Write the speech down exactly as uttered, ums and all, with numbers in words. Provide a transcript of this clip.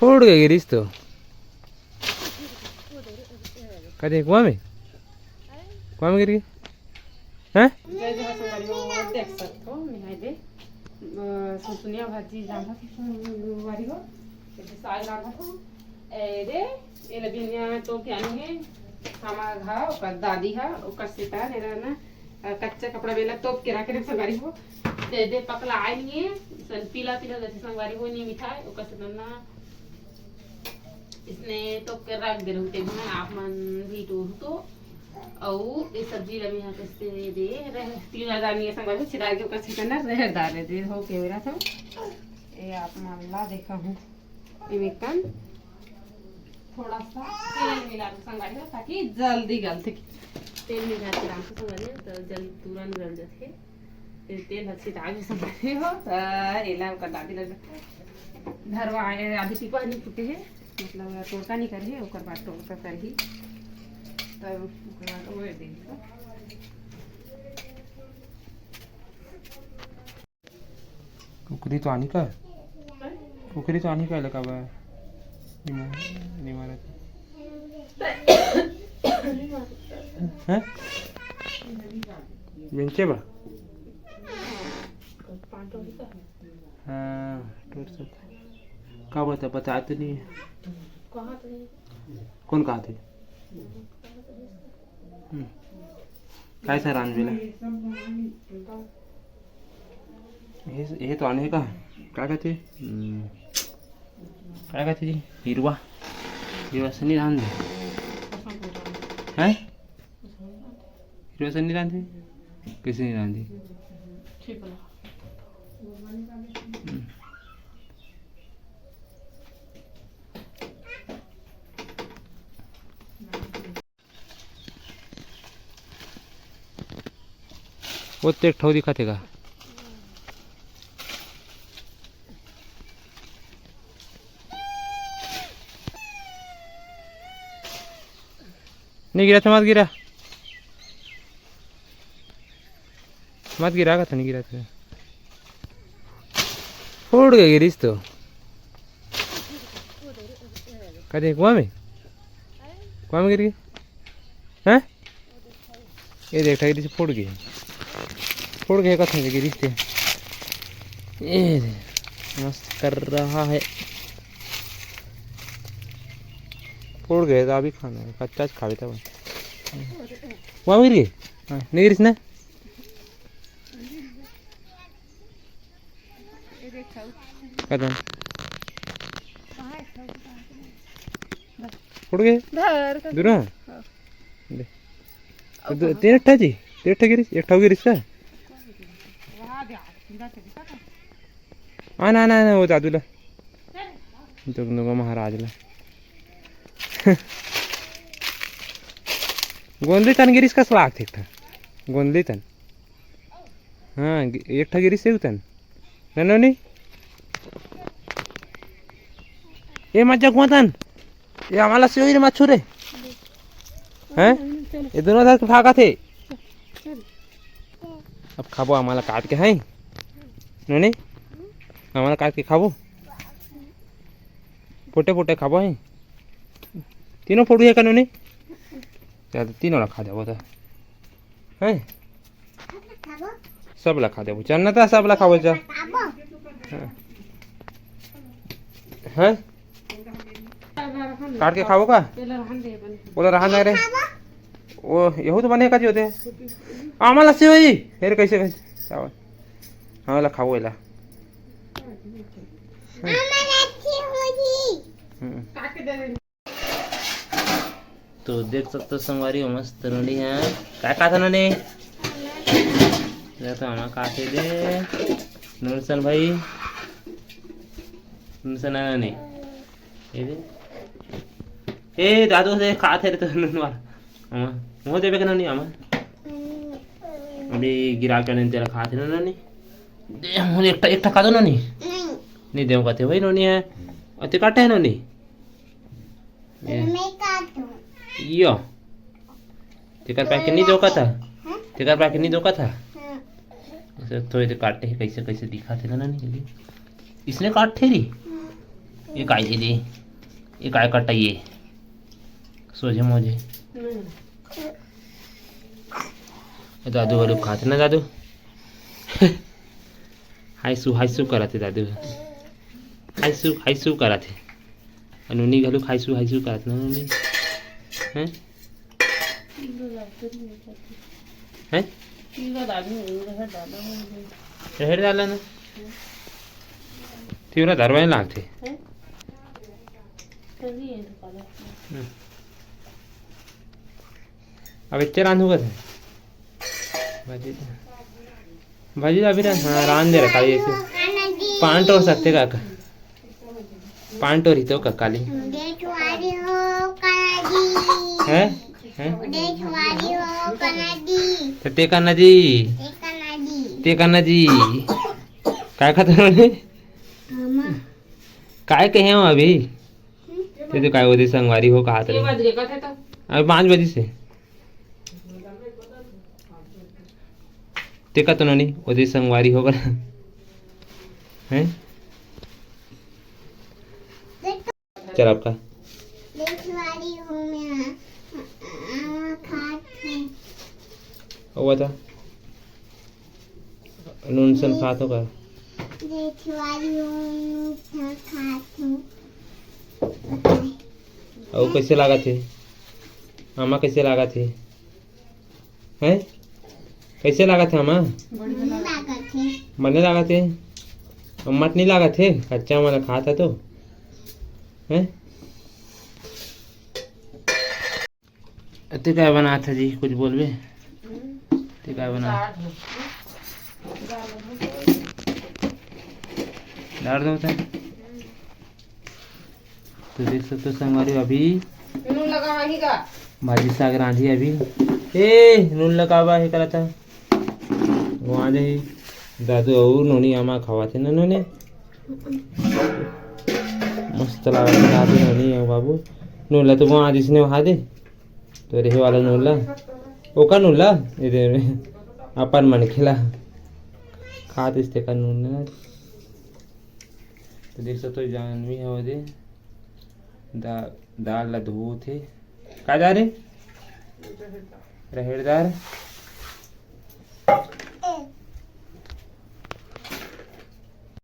उड़ के गिरिस तो। का दे, कुआं में? कुआं में गिर गई? हैं? जय जोहार संगवारी हो, देख सकत हो, निहाय दे। अ, सुनसुनिया भाजी रांधत हो संगवारी हो, ये साग रांधत हो। ए दे, ये लबिनिया तो क्या नहीं है, हमार घा, ओकर दादी हा, ओकर सेता ने रहना, अ, कच्चा कपड़ा बेला तोप के रखे रहे संगवारी हो। दे दे पकला आय नहीं है, सन पीला पीला जैसे संगवारी हो, नहीं मिठाई, ओकर सेता ना इसने तो कर रख दे रहू, तेगु में आप मन भी टूर तो। अउ ए सब्जी ला मैं यहाँ कैसे दे रहे, तीन हजार नहीं है संगवारी, छिदा के ओकर छिदा ना रह डाले दे हो कैमरा था। ए आप मन ला देखा हूँ, एमे कन थोड़ा सा तेल मिला दो संगवारी हो, ताकि जल्दी गलथे। तेल मिला के राम संगवारी हो, तो जल्दी तुरंत गल जाथे। तेल ह छिटा गे संगवारी हो, त एला ओकर दादी ल धरवा, आधी टिपा नहीं फूटे हे, मतलब टोटका नहीं करे हे, ओकर बाद टोटका करही, तब ओकर बाद ओए देही। कुकरी तो आनी का? कुकरी तो आनी का लगा बा? निमा-, निमारत। हैं? बेंचे बा? हाँ, टूट सकता। का बता, बता तो नहीं है। कौन कहा थे? हम्म। काय सर आन बेला? ये, ये तो आने का। का कहते? हम्म। का कहते जी? हिरवा। हिरवा से नहीं रांधे। हैं? हिरवा से नहीं रांधे? कैसे नहीं रांधे? हम्म। वो तो एक ठो दिखत हे का? नहीं गिरा, मत गिरा। मत गिरा का, तो नहीं गिरा था। फूट के गिरिस तो। का दे, कुआं में? कुआं में गिर गई? हैं? ये देख, गिरिस, फूट गई। फूट गई का, तो गिरिस ते। ये दे, मस्त कर रहा है। फूट गए तो अभी खाना है, कच्चा खावे तब। कुआं में गिर गई? हाँ, नहीं गिरिस ना? कदम। फूट गए? धर, धर। दूर है? हाँ। दे। तो दो, तीन ठा जी? तीन ठा गिरिस? एक ठा गिरिस का? आ ना, ना, ना, वो दादू ला। जगनोबा महाराज ला। गोंदली तन गिरिस कस लागथे एक ठा। गोंदली तन। हाँ, गि-, एक ठा गिरिस हे उतन। ननोनी? ए मत जा कुआं तन। ए आमाला सेव रे मत छू रे। हैं? ये दोनों धर के भागत हे। अब खाबो आमाला काट के, हैं? नोनी? आमाला काट के खाबो? पोटे पोटे खाबो, हैं? तीनों फोड़ू हे का नोनी? चल, तीनों ला खा देबो त। हैं? सब ला खा देबो। चल ना त, सब ला खाबो, चल। हाँ। हैं? काट के खाबो का? ओला रहन दे रे। ओ, यहू तो बने का जी होते। आमा ला सेव ही। फिर कैसे, कैसे? चावल। हाँ, ला खाबो एला। हम्म। तो देख सकत हो संगवारी हो, मस्त नोनी है। काय खात नोनी? ये तो हमा खाते दे। नुनसन भाई। नुनसन है नोनी। ये दे। ए दादू से खाते रे तो नोनी वाला। हमा, मुँह देबे के नोनी हमा। अभी गिरा के नोनी तेला खाते ना नोनी। दे, मुँह एक, एक ठा खा दो नोनी। नहीं। नहीं देव कहते भाई नोनी है। अते काटे है नोनी। ये। मैं काटूं। यो। तेकर पैकेट नहीं धोखा था। हाँ? तेकर पैकेट नहीं धोखा था। हाँ। ऐसे थोड़े से काटे हैं, कैसे, कैसे दिखाते ना, ना, नहीं, इसने काटे रही। हाँ। ये काय हे ले? ये काय कटाई हे? सोझे मोझे। ए दादू घलो खाथे ना दादू। हाय सू, हाय सू करत हे दादू। हाय सू, हाय सू करत हे। अउ नोनी घलो हाय सू, हाय सू करत ना नोनी। हैं? हैं? रहर डाला ना। तिवरा दरवाए लागथे। हम्म। अब इच्चे रांधू का था। भाजी, भाजी अभी रांध, हाँ, रांध दे रखा है ऐसे। पान टोर सकथे काका। पान टोरी तो काका ली। देख वारी हो काका जी। हैं? हैं? देख वारी हो काका जी। तो ते काका जी। ते काका जी। ते काका जी। काय खात हो रे? मामा। काय कहे हो अभी? हम्म? ते तो काय होते संगवारी हो कहा ये थे। बज रहे का थे तो? अभी पाँच बजे से। ते का तो नोनी, ओदे संगवारी हो गला। हैं? चल आपका। देख वारी हूँ मैं, आ, खात हूँ। ओ बता। नून सन खात हो का? देख वारी हूँ, नून सन खात हूँ। अउ कैसे लागत हे? आमा कैसे लागत हे? हैं? कैसे लागत हे आमा? बने लागत हे। बने लागत हे? अम्मट नहीं लागत हे? कच्चा वाला खात हे तो? हैं? ते काय बनात हे जी? कुछ बोलबे? ते काय बनात? दाल दो ते। तो देख सकते हो संगवारी, अभी नून लगा वही का? भाजी साग रांधी अभी। ए, नून लगावा हे करत हे। वो आ जाही। दादू अउ नोनी आमा खावा थे ना नोनी। मस्त लागत हे दादू नोनी अउ बाबू। नून ला तो वो आ जिसने वहा दे। तो रेहे वाला नून ला। ओका नून ला। ये दे अपन मन खेला। खात इस ते का नून ना। तो देख सकते हो, जानवी हे ओदे। दा-, दाल ला धोत हे। का दाल रे? रहेर दाल।